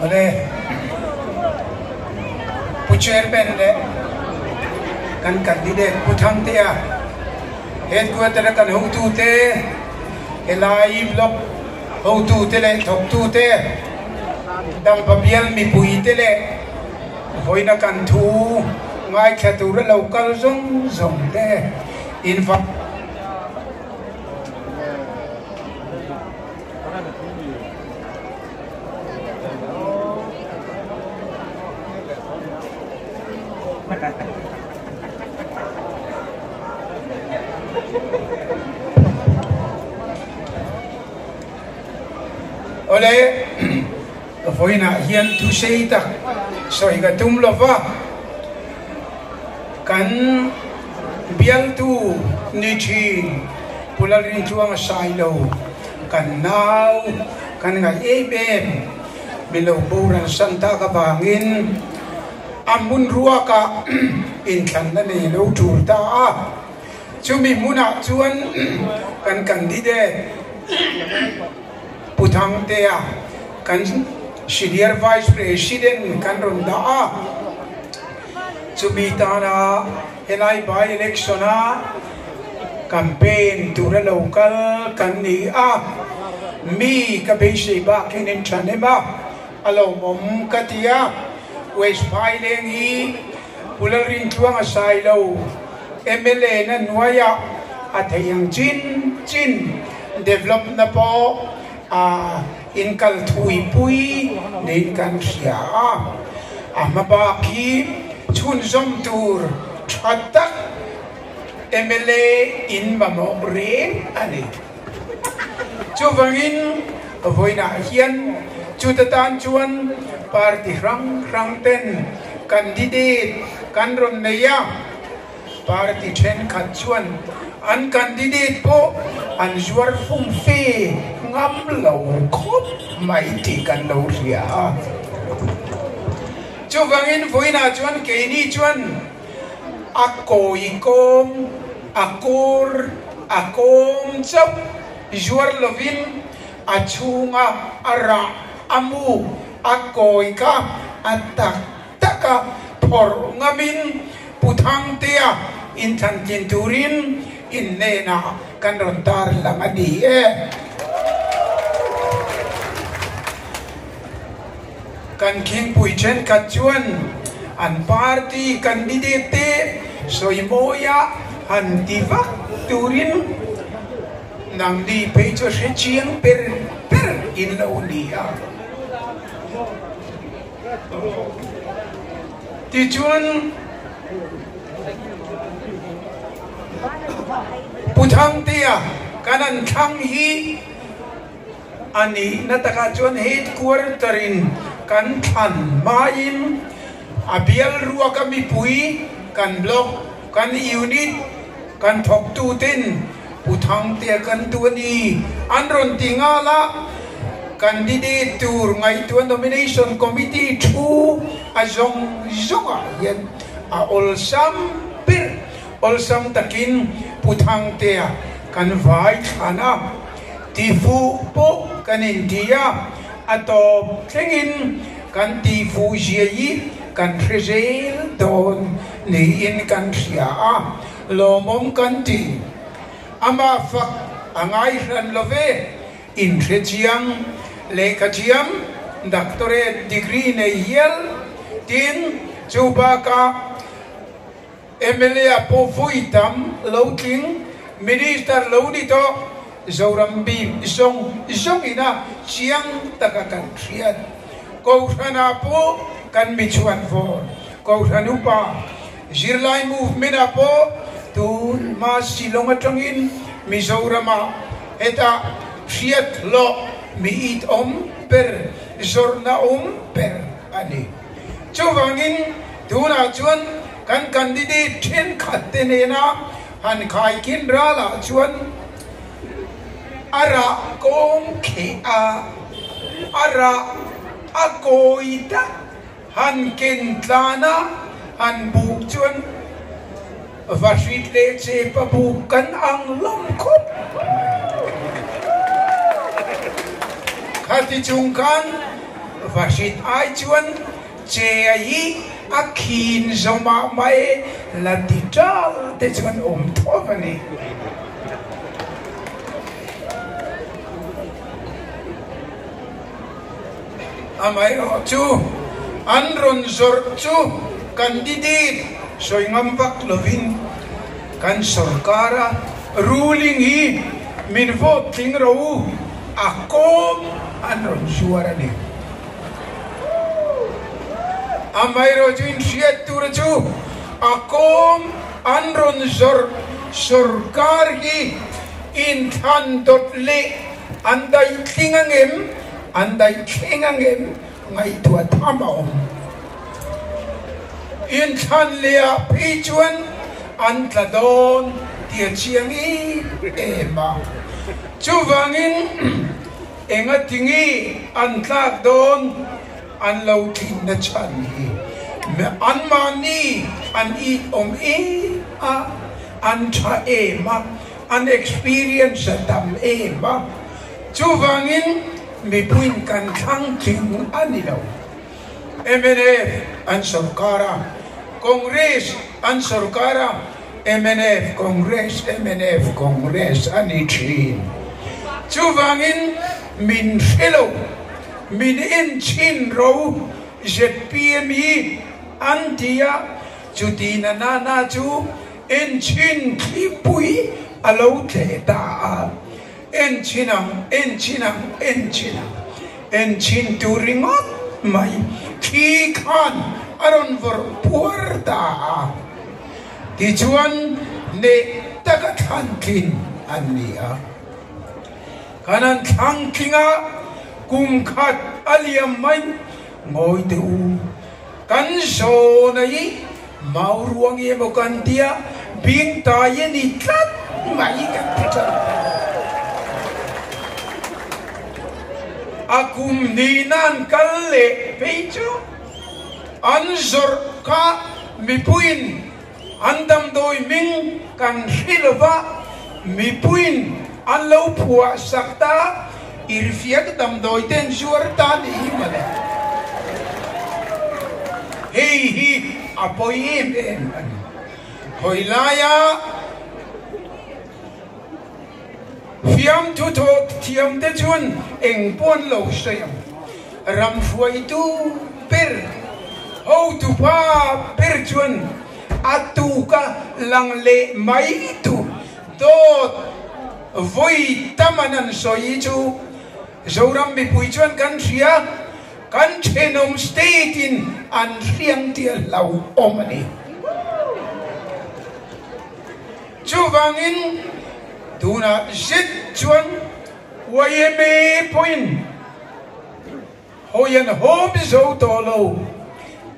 Awle, Pu Chairman leh kan candidate Pu Thangtea, Headquarter a kan hotute, helai block hotute leh thawktute, Dampa bial mipuite leh vawiina kan thu ngaithla tura lo kal zawng zawng te in va. Awle, vawiinah hian thu sei tak sawi ka tum lo va, kan bialtu ni thin Pu Lalrintluanga Sailo kan nau kan ngaih em em min lo boral san tak avangin a hmun ruakah inthlanna nei lo tul ta a, chumi hmunah chuan kan candidate Pu Thangtea kan Senior Vice President kan rawn dah a, chumi tana helai by election a campaign tura lo kal kan ni a, mi ka beisei bak hian in tha hnem a, a lawmawm ka ti a, West Phaileng hi Pu Lalrintluanga Sailo mla na hnuaiah a theih ang chin chin develop na pawh a inkal thuipui niin kan hria a, a hma bak hi chhunzawm tur tha tak mla in mamawh reng a ni. Chuvangin vawiinah hian chuta tan chuan party hrang hrang ten candidate kan rawn nei a, party thenkhat chuan an candidate pawh an zuar fum fe ngam lo khawp mai tih kan lo hria a. Chuvangin vawiinah chuan keini chuan A kawi kawm, a kawr a kawm chauh zuar lovin a chhunga a rah, a mu, a kawi kha a tak tak a phawrh ngamin Pu Thangtea inthlan tlin turin innenah kan rawn tar lang a ni e. Kan khingpui thenkhat chuan an party candidate te sawi mawia han ti vak turin nangni phei chu hre chiang ber ber in lo ni a. Tichuan Pu Thangtea kan an thlang hi A nihna takah chuan headquarter in kan thlan hmain a bial ruaka mipui kan block, kan unit, kan thawktuten Pu Thangtea kan duh a ni an rawn ti nghal a, candidate tur ngaihtuah nomination committee thu a zawng zawngah hian a awlsam ber, awlsam takin Pu Thangtea kan vai thlan a. Tifuh pawh kan inti a, a tawp thlengin kan tifuh zia hi kan hre zel dawn niin kan hria a, lawmawm kan ti. Amah fak a ngai hran lo ve, inhre chiang, lehkha thiam, doctorate degree nei hial, tin, chu bakah Mla pawh vui tam lo tling, Minister lo ni tawh, Zoram bik zawng zawng ina chiang taka kan hriat. Kohhranah pawh kan mi chhuan vawn, Kohhran upa, zirlai movement ah pawh tun hma Shillong atangin Mizoramah hetah hriat hlawh mi it awm ber, zawrhna awm ber a ni. Chuvangin tunah chuan kan candidate thenkhat te nena han khaikhin ralah chuan a rah kawng kheh a, a rah a kawi tak han ken tlan a, han buk chuan vahrit leh chepa buk kan ang hlawm khawp mai. Khati chung khan. Vahrit ai chuan che a hi a khin zawmah mai la ti ṭal te chuan awm tho a ni. Amaherawhchu, an rawn zawrh chu candidate sawi ngam vak lovin kan sorkara ruling hi min vote tling ro u a kawm an rawn zuar a ni. Amaherawhchu inhriat tura chu a kawm an rawn zawrh sorkar hi inthlan dawt leh an daih tling angem, an daih thleng angem ngaihtuah tham a awm. Inthlan leh ah phei chuan an tla dawn tih a chiang em em a. Chuvangin enga tingi an tlak dawn an lo tlinna chhan hi anmahni an it awm em a, an tha em a, an experience a tam em a. Chuvangin mipuiin kan thlang tling a ni lo. Mnf an sorkar a, Congress an sorkar a, mnf Congress, mnf Congress a ni thin. Chuvangin min hre lo, min enchhin ro zpm hi an ti a, chuti na na na chu enchhin thlipui a lo tleh ta a. En chin ang, en chin ang, en chin ang, en chin tur ringawt mai thli khan a rawn vawrh puar ta a, tichuan hneh taka thlan tlin an ni a. Kan han thlang tling a, kum khat a liam mai ngawi teh u, kan zawn a i Mau ruang emaw kan tia bing tai a ni tlat mai kan ti tlat. A kum hnihna an kal leh phei chu an zawrh kha mipuiin an damdawi hming kan hre lo va, mipuiin an lo phuah sak ta, irfiak damdawi ten zuar ta ni hi mawle. Hei hi a pawi em em a ni. Hawi laia fiamthu thawh thiam te chuan eng pawh an lo sawi ang. Ram hruaitu ber, hotu pa ber chuan a tuka lang leh mai tur dawt vawi tam an han sawi chu Zoram mipui chuan kan hria. Kan thenawm state in an hriang tih a hlauhawm a ni. Chuvangin tunah zet chuan yma pawhin hawi an hawm zo tawh lo,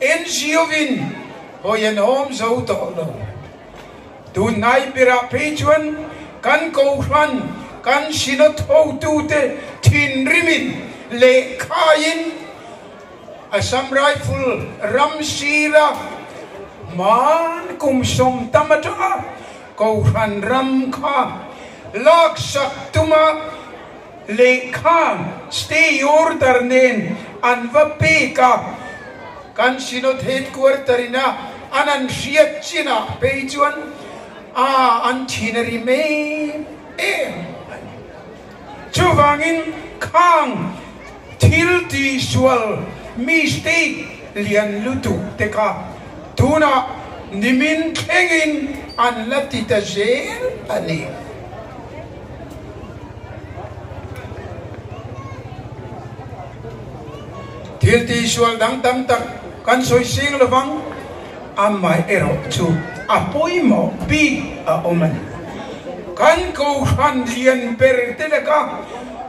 NGO in hawi an hawm zo tawh lo. Tunhnai berah phei chuan kan Kohhran, kan Synod hotute thinrimin lehkhain Assam Rifle ram sira hman kum sawmtam atanga Kohhran ram kha laksak tuma lehkha stay order nen an va pek a, kan Synod Headquarter ina an an hriat chinah phei chuan a an thin a rim em em a ni. Chuvangin khang thil tihsual mistake lian lutuk te kha tunah nimin thlengin an la ti ta zel a ni. Thil tihsual dang tam tak kan sawi seng lovang, amaherawh chu a pawimawh bik a awm a ni. Kan Kohhran lian ber te laka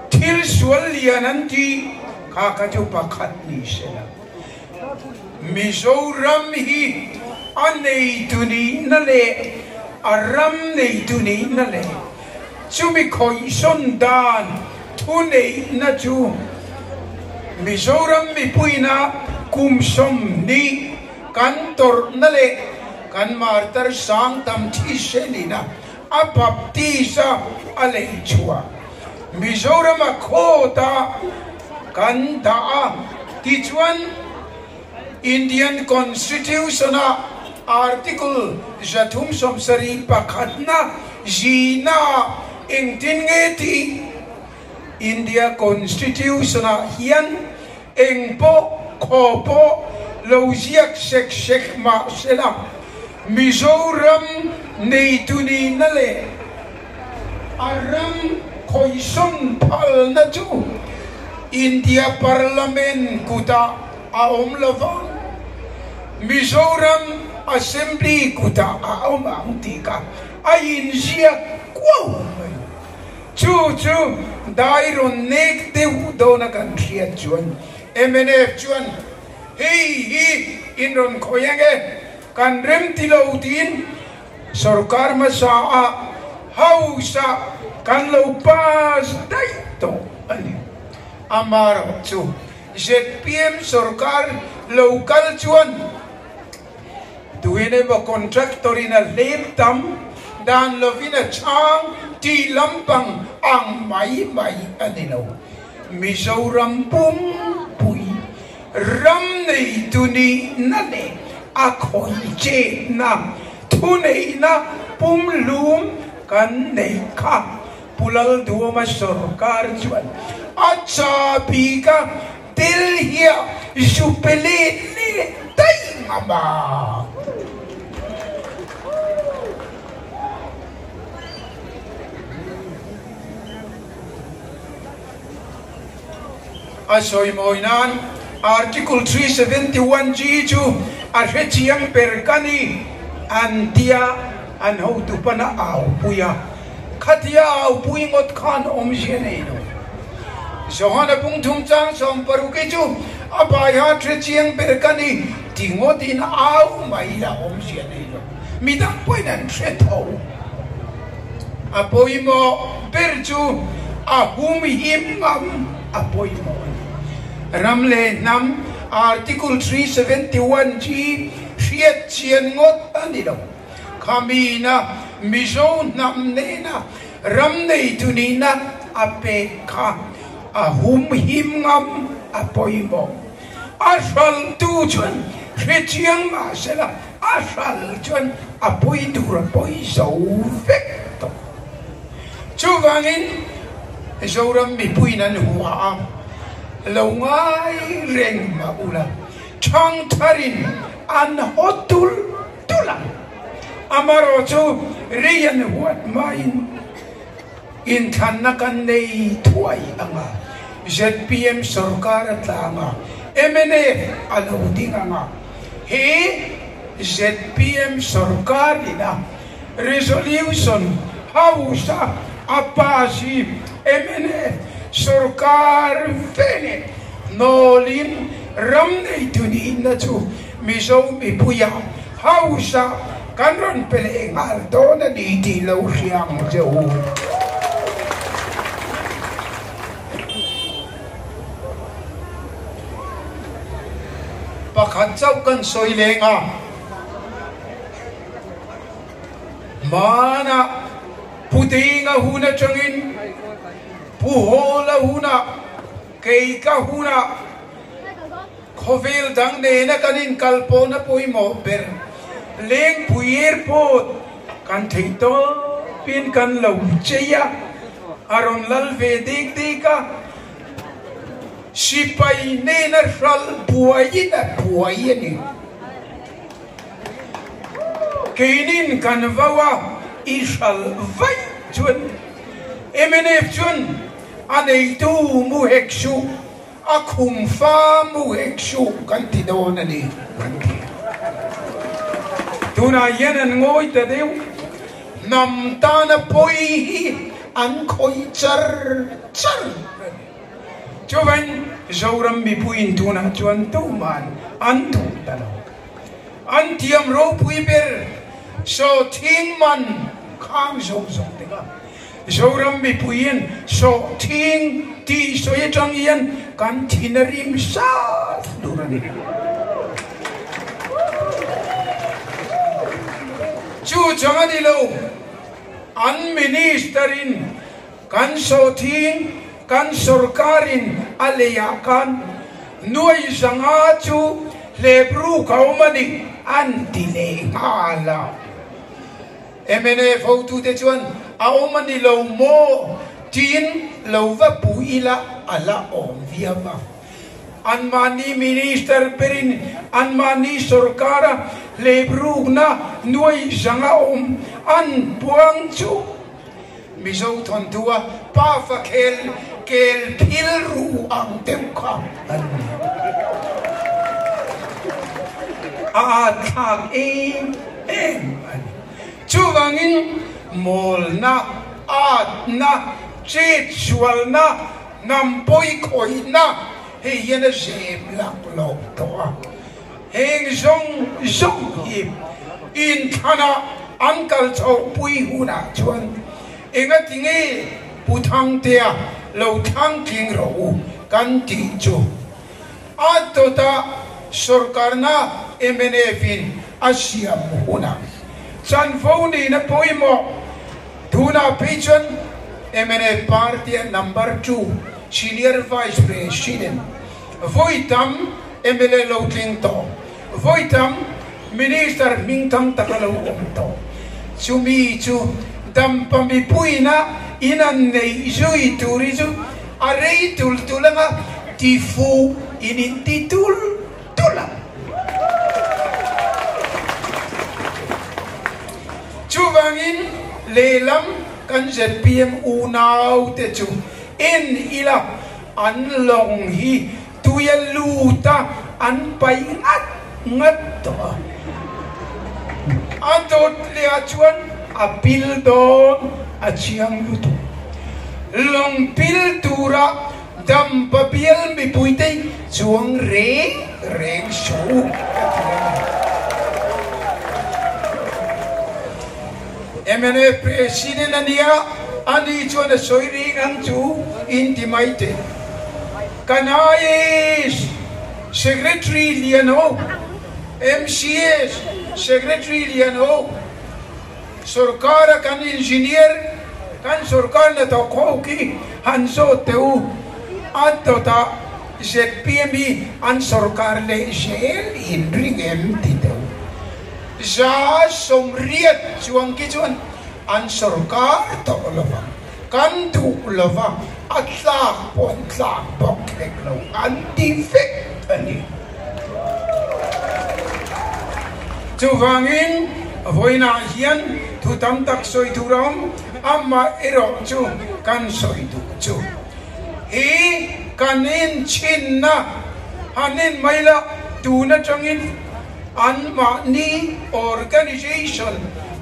thil sual lian an tih kha kha chu pakhat ni sela. Mizoram hi a neitu nihna leh a ram neitu nihna leh chumi khawihsawn dan thuneihna chu Mizoram mipuina kum 20 kan tawrhna leh kan martar sang tam thisenina a baptist-a a lei chhuah Mizorama court-a kan dah a. Tichuan, Indian Constitution-a Article 371 na zina engtin nge tih? India Constitution-ah hian eng pawh khaw pawh lo ziak sek sek mah sela, Mizoram neitu nihna leh a ram khawisawn phalna chu India Parliament kutah a awm lo vang, Mizoram Assembly kutah a awm ang tih kha a inziak kuau mai. Chu chu dai rawn nek deuh dawna kan hriat chuan mnf chuan hei hi in rawn khawi ang e, kan rem ti lo tiin sorkar hmasa ah House ah kan lo pass daih tawh a ni. Amaherawh chu zpm sorkar lo kal chuan Tuin emaw contractor in a hlep tam dan lovin a chhang tih lampang ang mai mai a ni lo. Mizoram pumpui ram neitu nihna leh a khawi chetna thuneihna pumhlum kan neih kha Pu Lalduhoma sorkar chuan a chabi ka Delhi-ah zu pe let leh daih ngam a. A sawi mawi nan Article 371G chu a hre chiang ber ka ni an tia an hotu pan a aupui a. Khatia aupui ngawt khan awmzia nei lo. Johana bung thum chang 60 hi chu a baiha hre chiang ber ka ni ti ngawtin au mai la awmzia nei lo. Midang pawhin an hre tho. A pawimawh ber chu a hum him ngam a pawimawh a ni. Ram leh hnam Article 371 hi hriat chian ngawt a ni lo. Khamina Mizo hnam nena ram neitu nihna a pek kha a hum him ngam a pawimawh. A hraltu chuan hre chiang mah sela a hral chuan a pawi tur a pawi zo vek tawh. Chuvangin Zoram mipuiin an hua a, lo ngai reng mah ula, thangtharin an haw tulh tulh ang. Amarawh chu rei an huat hmain inthlanna kan nei thuai ang a, zpm sorkar a tlang a, mnf a lo ding ang a, he zpm sorkar ina resolution house a a pass hi mnf sorkar veleh hnawlin ram neitu nihna chu Mizo mipuia House ah kan rawn pe leh nghal dawn a ni tih lo hria ang che u. Pakhat chauh kan sawi leng a, hmanah Pu Dinga hun atangin Pu Hawla hunah kei ka hunah, Khawvel dang nena kan inkal pawhna pawimawh ber Lengpui Airport kan theih tawpin kan lo chei a, a rawn lal ve dek dek a, sipai nena hralh buaiin a buai a ni. Keinin kan vau a, i hralh vaih chuan mnf chuan a neitu mu hek suh. A khum fa mu hek suh kan ti dawn a ni kan ti. Tunah hian an ngawi ta deuh. Hnam tana pawi hi an khawih char char a ni. Chuvain Zoram mipuiin tunah chuan tuman an duh ta lo. An thiam ropui ber sawhthing man khang zawng zawng te kha. Zoram mipuiin sawhthing tih sawi atang hian kan thin a rim sat dur a ni. Chu chang a ni lo, an minister in kan sawhthing kan sorkar in a lei ah khan. Nuai 500 chu hlep ruk a awm a ni an ti leh nghal a. Mnf hotute chuan a awm a ni lo maw tiin lo va puh ila a la awm viau a. Anmahni Minister berin anmahni sorkara hlep rukna nuai 500 awm an puang chu Mizo thawnthua pa fa khel kel phil ru ang deuh kha an ni. A at thlak em em a ni. Chuvangin mawlna, atna, chetsualna, hnam pawi khawihna hei hian a zem laklawk tawh a. Heng zawng zawng hi inthlana an kal chhohpui hunah chuan engati nge Pu Thangtea lo thlang tling rawh u kan tih chu a dawta sorkarna mnf in a siam hunah chanvo nihna pawimawh tunah phei chuan mnf party a number 2 senior vice president vawi tam mla lo tling tawh, vawi tam Minister hming tam tak a lo awm tawh. Chumi chu dampa mipuina in an neih zui tur hi chu a rei tul tul anga ti fuh in in ti tul tul ang. Chuvangin lehlam kan zpm unau te chu en ila an lawng hi Tui a lut a, an paih ngat ngat tawh a. A dawt leh ah chuan a pil dawn a chiang lutuk. Lawng pil tura dampa bial mipuite chuang reng reng suh u ka ti a ni. Mnf President a nia, ani chuan a sawi ring ang chu in ti mai teh. Kan IAS Secretary lian ho, MCS Secretary lian ho, sorkara kan Engineer, kan sorkar hnathawk ho khi han zawt teh u, a dawtah zpm hi an sorkar leh zel in ring em ti teh u. 80% chuang khi chuan an sorkar tawh lo vang. Kan duh lo va, a tlak pawh an tlak bawk hlek lo, an ti vek a ni. Chuvangin vawiinah hian thu tam tak sawi tur a awm, amah erawh chu kan sawi duh chu hi kan inchhinna han en mai la, tun atangin Anmahni organisation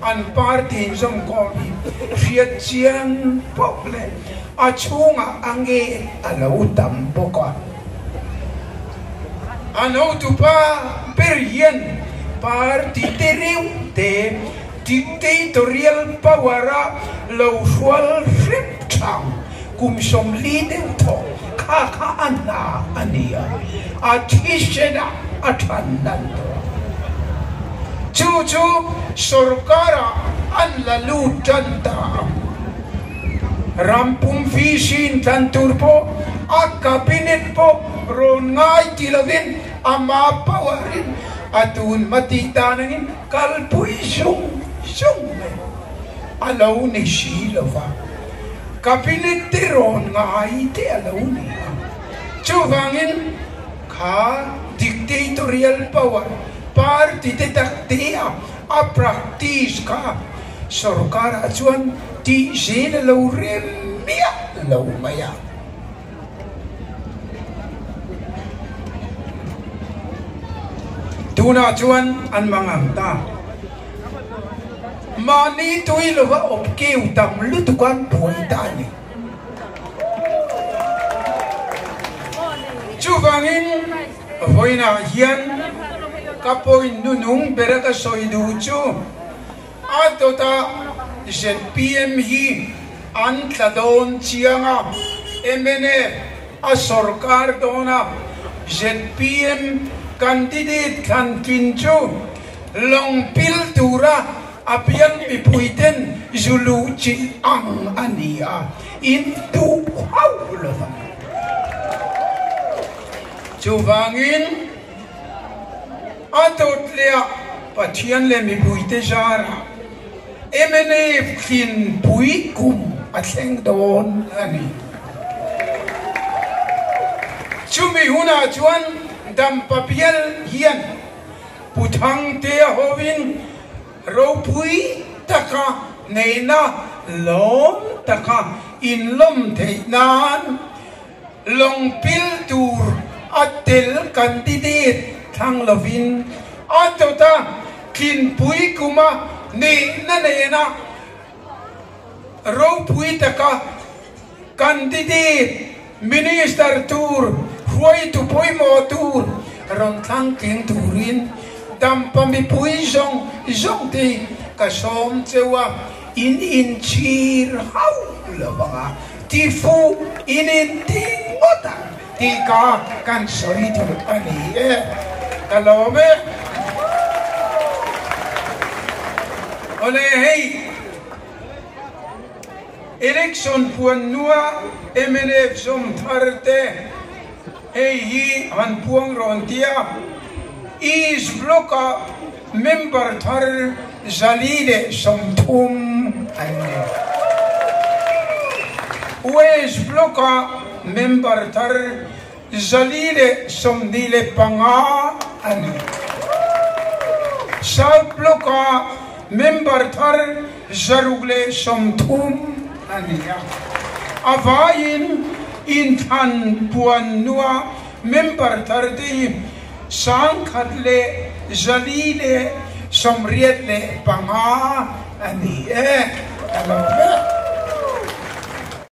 an party in zawmkhawm hi hriat chiang pawh leh a chhungah a nge a lo tam bawk a. An hotupa ber hian party te reuh te dictatorial power a lo hrual hrep thang kum 40 deuh thawk kha kha a hna a ni a, a thisenah a than nan tawh a. Chu chu sorkarah an la lut tan ta a. Ram pum VC intlan tur pawh a cabinet pawh rawn ngai ti lovin ama power in a tun hma tih dan angin kalpui zung zung mai a lo ni si lova. Cabinet te rawn ngai te a lo ni a. Chuvangin kha dictatorial power party te tak te a a practice kha sorkar ah chuan tih zel a lo rem miah lo mai a. Tunah chuan an mangang ta. Mahni tui lova awp keu tam lutuk an buai ta a ni. Chuvangin vawiinah hian ka point nunung bera ka sawi duh chu a dawta zpm hi an tla dawn chiang a, mnf a sorkar dawn a, zpm candidate thlan tlin chu Lawng pil tura a pian mipuiten zu luh chilh ang a ni a, in duh hauh lo vang. Chuvangin a dawt leh Pathian leh mipuite zarah mnf tlinpui kum a thleng dawn a ni. Chumi hunah chuan Dampa bial hian Pu Thangtea hovin ropui taka neihna lawm taka inlawm theih nan Lawng pil tur a tel candidate thlang lovin a dawt a, tlinpui kuma neihna nena ropui taka candidate minister tur hruaitu pawimawh tur rawn thlang tling turin Dampa mipui zawng zawng te ka sawm cheu a, in inchhir hauh lo ang a. Ti fuh in in ti ngawt ang tih ka kan sawi duh a ni e. Ka lawm e. Awle hei election puan nua mnf zawm thar te hei hi han puang rawn tia East Block ah Member thar 430 an ni. West Block-ah member thar 425 an ni. South Block-ah member thar 130 an ni a. A vaiin inthlan puan nua member thar te hi 1,485 a ni e. Ka lawm.